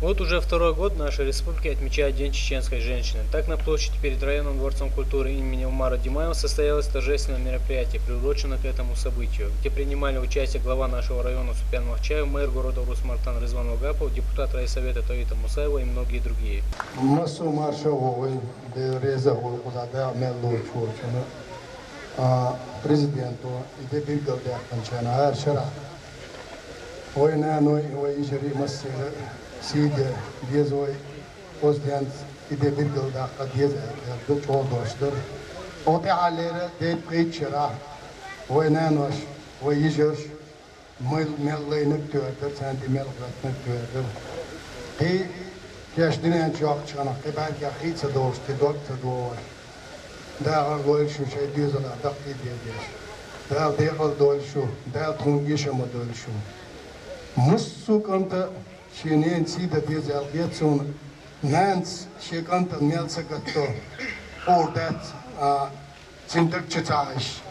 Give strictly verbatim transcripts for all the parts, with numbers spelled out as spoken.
Вот уже второй год наша республика отмечает День чеченской женщины. Так, на площади перед районным дворцом культуры имени Умара Димаева состоялось торжественное мероприятие, приуроченное к этому событию, где принимали участие глава нашего района Супьян Махчаев, мэр города Урус-Мартан Ризван Вагапов, депутат райсовета Таита Мусаева и многие другие. Массу марша вогъуй, Дела реза вогъуй, къуза Дела мел лучу вочуна. А, президенту, и де билгалдаьккханчарна, гьар шера. Вай наной, вай йижарий массера сий де деза вай, озденц и де билгалдаккха деза, ду чӀогӀа дош дар. О тӀехьаллера де пхийчара, вай нанош, вай йижарш, мел, мел лайнаг тоьрдар, царна де мел гӀаттнаг тоьрдар. Кхий кеш динен чохчана, кхий бӀаргех хий ца долуш, кхий дог ца догӀуш. Дала гӀойла шу шайн доьзалах даккхийдедеш. Дала декъал дойла шу, Дала тхуна эша ма дойла шу. Массо а кӀанта шен ненан сий дан деза аьлла хета суна. Нанас шен кӀантана мел ца гатто, хуур дац, а, цуьнан даг чу ца Ӏаш.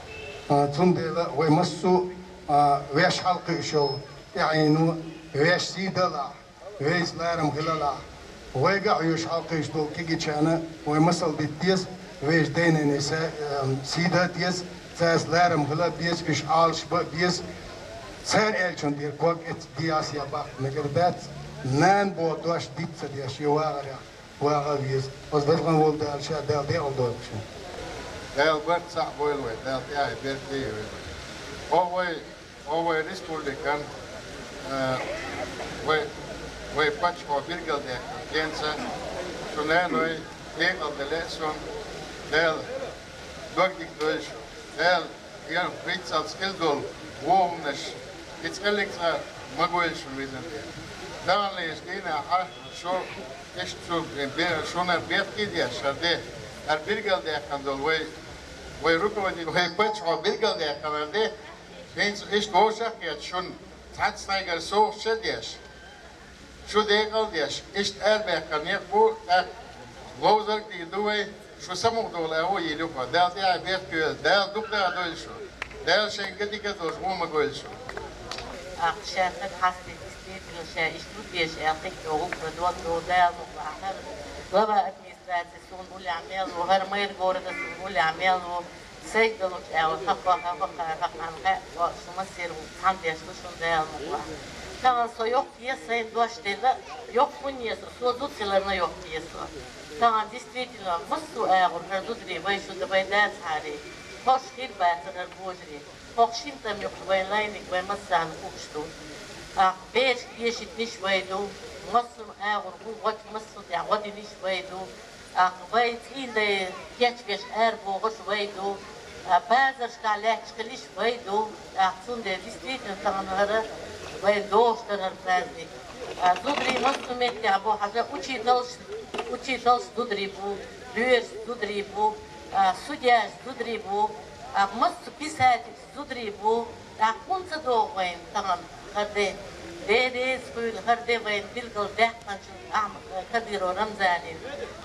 А, цундела вай массо а, а, ваьш хьалакхуьуш йолу тӀаьхьено, ваьш сий далахь. Вайца ларам хилалахь. Вайга а хьоьжуш хьалакхуьуш долу кегийчарна вай масал дита деза, вешан дай-наной са-, эм, сий дан а деза, цаьрца ларам хила а беза, уьш Ӏалаш бан а беза. Цара аьллачунна тӀера ког эцна дехьа-сехьа баккха мегар дац. Нана боху дош диц ца деш, шен вагӀарехь вагӀа а веза. Оцу везан волу Дала ша Дала декъал дойла шуна. Дала барт цхьаъ бойла вай, Дала тӀаьхье беркате йойла вай. О, вай О, вай республикан, э, вай, вай паччахьо билгалдаьккхина денца, шун наной декъал дан лаьа шуна, Дала дог дика дойла шуна, Дала, я, виццалц хила долу вон хӀуманаш, и цкъа а ца ма гойла шуна везан Дела. Таханлерчу дийнахь шу, иштта шу, бе-, шуна беркате деш хӀара де, хӀара билгалдаьккхина долу вай, вай руководитель, вай паччахьо билгалдаьккхина хӀара де, ХӀинца иштта вовшах а кхетта шуна, цхьацца стайгара совгӀаташ а деш, шу декъал а деш, иштта арабаьккхина некъ бу, тӀаккха ловзарг а дийр ду вай, шу самукъадолу агӀо йийр ю-кх, Дала тӀаьхье беркате йойла, Дала дукха а дойла шу, Дала шайна дика а долуш вон ма гойла шу. Ахча ша стаг хьастийта, степенно ша иштта ду теша аьлла, кхин а гӀуллакх дан догӀу, Дала мукъ лахь, хӀара глава администрации суна уллехь мел ву, хӀара мэр города суна уллехь мел ву, сайга долчу аьлла, хӀокхо, хӀокхара, хӀокхарна хаьа, шу массеран цхьаьна деш ду шуна Дала мукъ лахь. Тахана со йоккха еза сайна дош делла, йоккха хӀунда еза, со зуда хиларна йоккха еза со. Тахана действительно массо а агӀор хӀара зударий вай шу дан вай дацахьара, хӀорш хир бацара хӀара божарий. ХӀокху шина тӀамна юкъахь вайн лайниг вай массарна хууш ду. Ахь берашка дешийтинарш вай ду, массо а агӀор гӀо-, гӀо-, массо а тӀехь гӀо динарш вай ду. Ахь вай цӀийнан дай кечвеш арабохуш вай ду. А, базаршкахь лаьтташ хиларш вай ду. Ахь цундела действительно тахана хӀара вайн догӀуш дара хӀара праздник. А, зударий массо а меттехь бу хьажа, учительш, учительш зударий бу, лоьраш зударий бу, а, судьяш зударий бу, а, массо а писатель зударий бу, тӀаккха хӀунда ца догӀу вайна тахана хӀара де? Дела реза хуьлда хӀара де вайна билгалдаьккхинчу Ахьма-, Кадыров Рамзанна.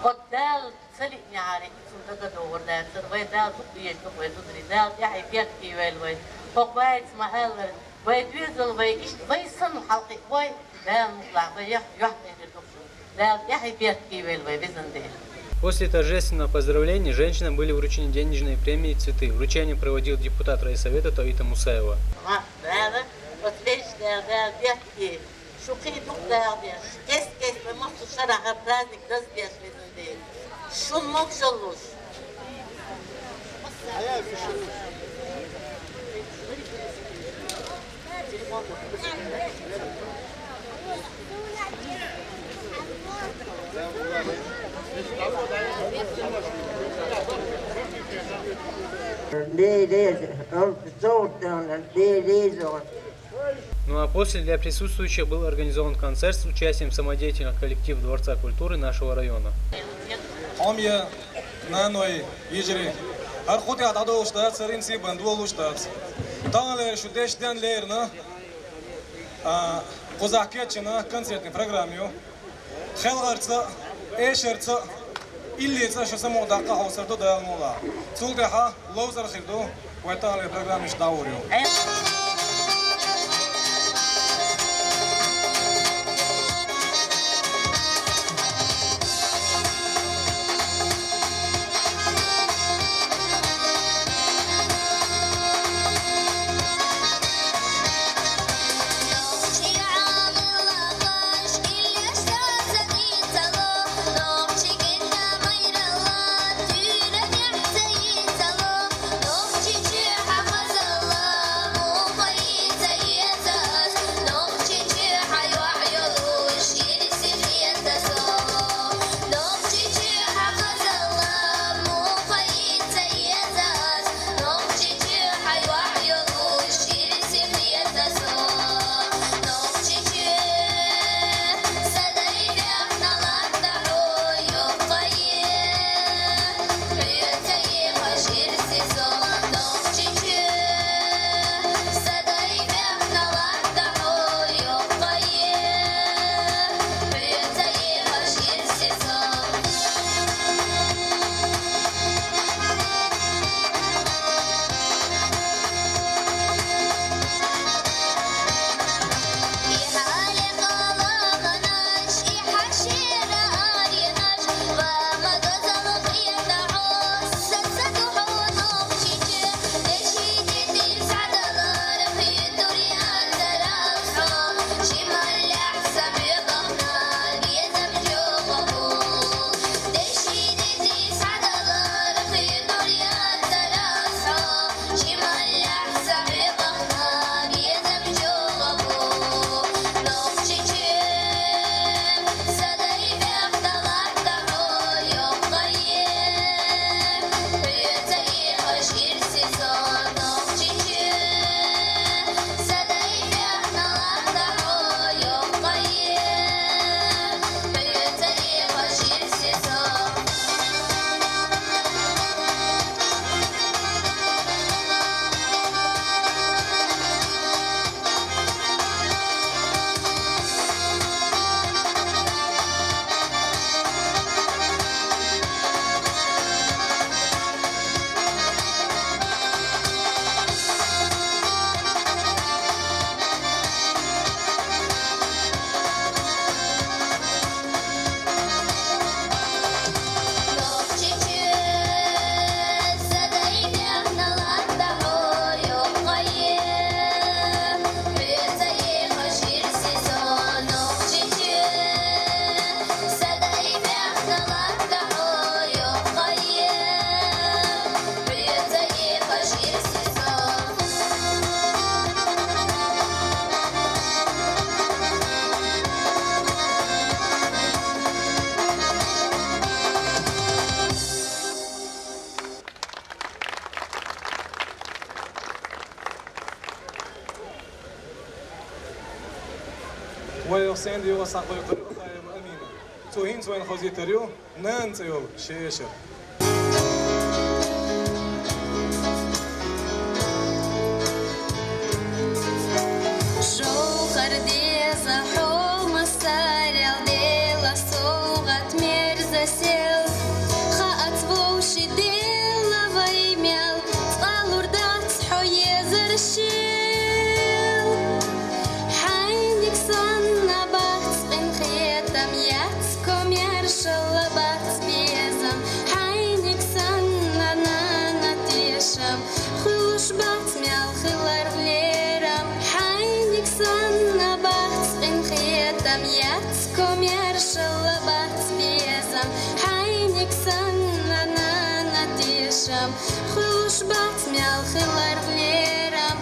Оцу Дала ца лиънехьара, и цунна дага догӀур дацара. Вай Дала дукха дезаш ду вай зударий. Дала тӀаьхье беркате йойла вай. ХӀокху вайца ма-аллара, вай доьзал вай иштта вай санна хьалакхиа вай, Дала мукъ лахь, вай юьхь-, юьхь-, тӀе хир ду. Дала тӀаьхье беркате йойла вай везан Дела. После торжественного поздравления женщинам были вручены денежные премии и цветы. Вручение проводил депутат райсовета Таита Мусаева. Ма, Дала, оцу вешан Дала, Дала беркате, шу кхин дукха Дала деш, кест-кеста массо а шарахь праздник даздеш везан Дела. Шун могушаллаш. Ну а после для присутствующих был организован концерт с участием самодеятельных коллективов Дворца культуры нашего района. Хьоме, наной, йижарий, хӀара кху тӀехь дӀадолуш дац, хӀара инсий бан долуш дац. Таханлера шу дешден лерина, а, кхузахь кечйина концертный программа ю. Хелхарца, эшарца, иллица шу самукъадаккха хьовсур ду Дала мукъ лахь. Цул тӀаьхьа ловзар хир ду, вай таханлера программа иштта дӀагӀур ю. Э. Вай Хьусейн дийгӀо схьакхойкхур Амина. Цо хӀинца вайна хозийтар ю «Нана» цӀи йолу ши эшар. Жовхар деза хьо, масарел дела совгӀат мерза сел. Хаац вовши дела вай мел, цкъа лур дац хьо езар шел. Хьайниг санна бац къинхетам яц, комаьршалла бац безам. Хьайниг санна нана тешам, хуьлуш бац мел хиларх лерам. Хьайниг санна бац къинхетам яц, комаьршалла бац безам. Хьайниг санна нана тешам, хуьлуш бац мел хиларх лерам.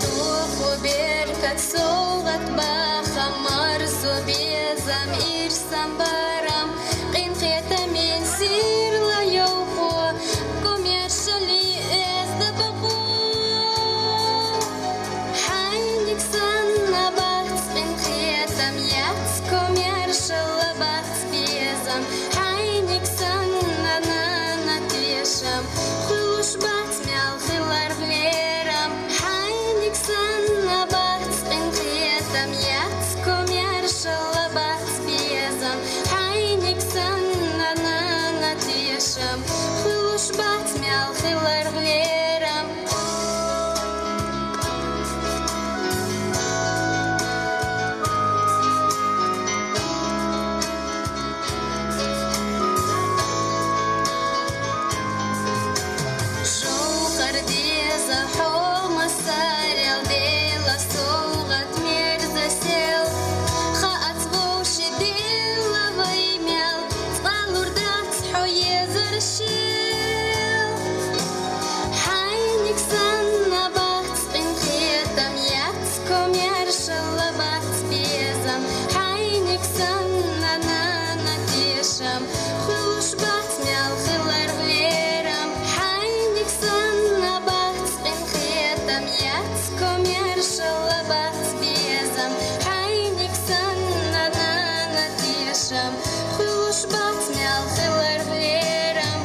Тохо беркат совгӀат баха, марзо безам, ирсан барам, къинхетамин сирла йовхо, комаьршаллин оьзда бакъо. Хьайниг санна бац къинхетам яц, комаьршалла бац безам. Хьайниг санна нана тешам, хуьлуш бац мел хиларх лерам. Хьайниг санна бац къинхетам яц, комаьршалла бац безам. Хьайниг санна нана тешам, хуьлуш бац мел хиларх лерам. Жовхар деза хьо, масарел дела совгӀат мерза сел. Хаац вовши дела вай мел, цкъа лур дац хьо езар шел. Хьайниг санна бац къинхетам яц, комаьршалла бац безам. Хьайниг санна нана тешам, хуьлуш бац мел хиларх лерам. Хьайниг санна бац къинхетам яц, комаьршалла бац безам. Хьайниг санна нана тешам, хуьлуш бац мел хиларх лерам.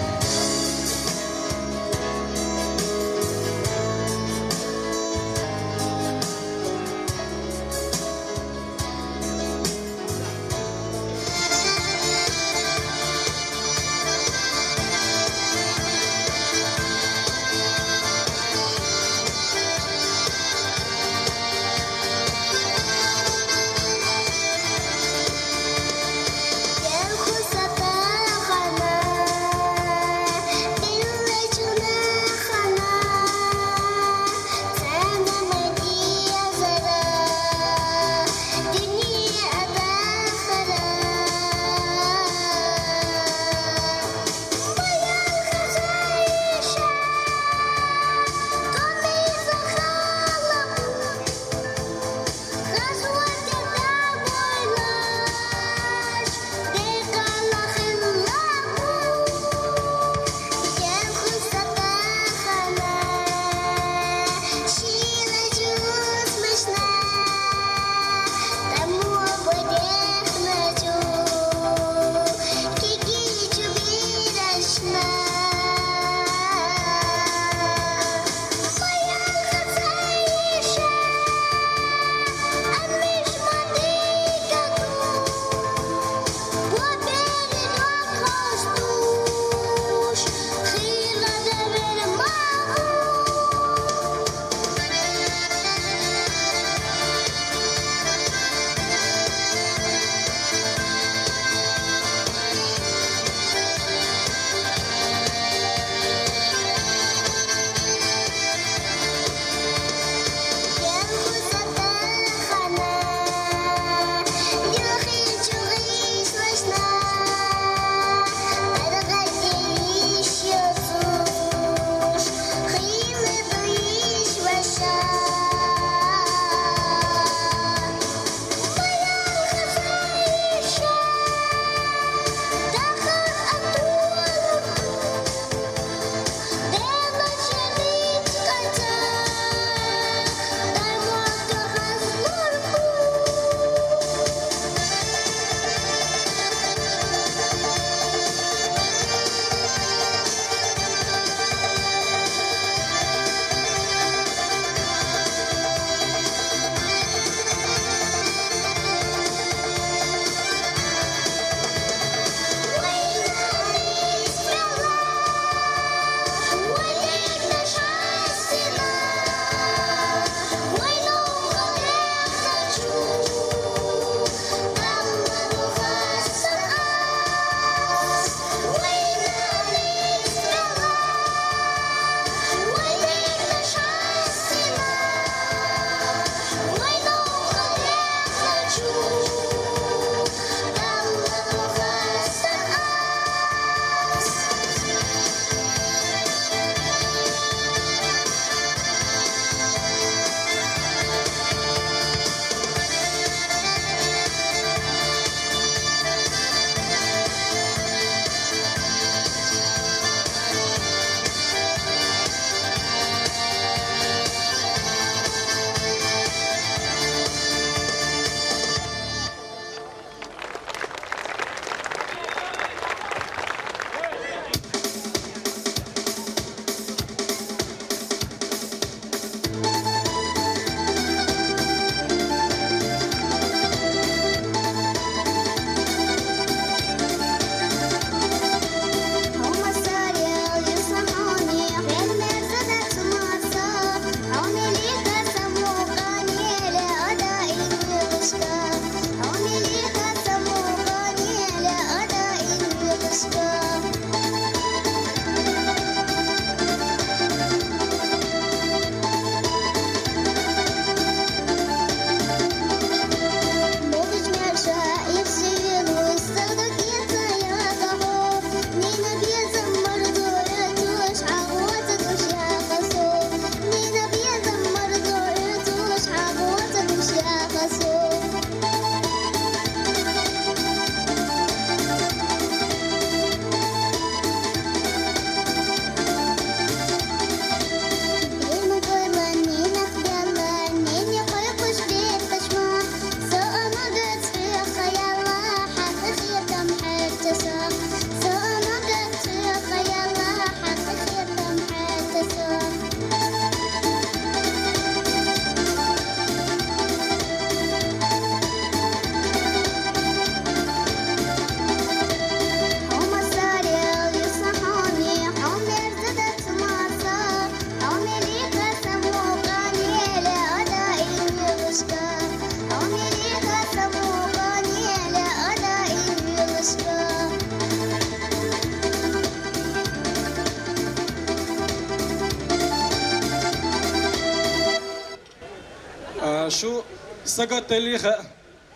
А, шу сагатдаллиха,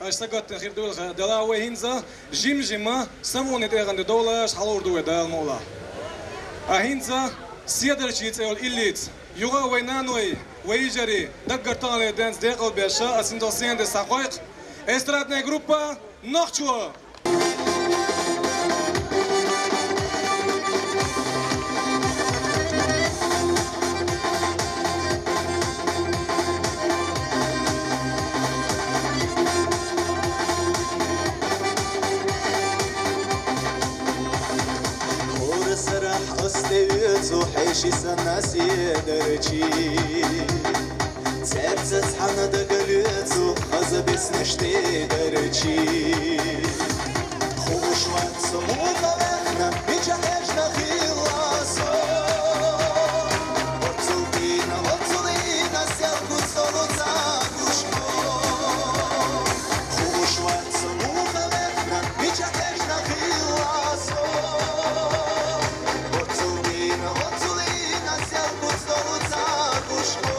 аш сагатдан хир дуйла ха, дала вай хӀинца жим-жима самуни тӀегӀан де довлаш хьалур ду вай Дала мула. А хӀинца седарчий цӀе йола иллица, юха вай наной, вай йижарий, даггара тахана денз декъал беша, а синзал сен де схьакхойкх, эстрадная группа «Нохчо». Хора сарахь ас тӀеоьцу хьеши санна седарчий. Церцац хьана дагалоьцу хаза беснеш тӀедарчий. Хууш вац со муха вехна, мича хьежна хилла со. Оццул дийна, оццул ийна, сел куц долу ца гушко. Хууш вац со муха вехна, мича хьежна хилла со. Оццул дийна, оццул ийна, сел куц долу ца гушко.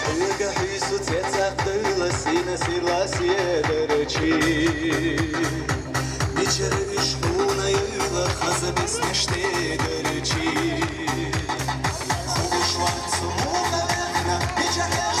Хьоьга хьуьйсу цецакхдайла сина сирла седарчий. Мичара уьш хьуна йойла хаза беснеш тӀедарчий. Хууш вац со муха вехна, мича хьеж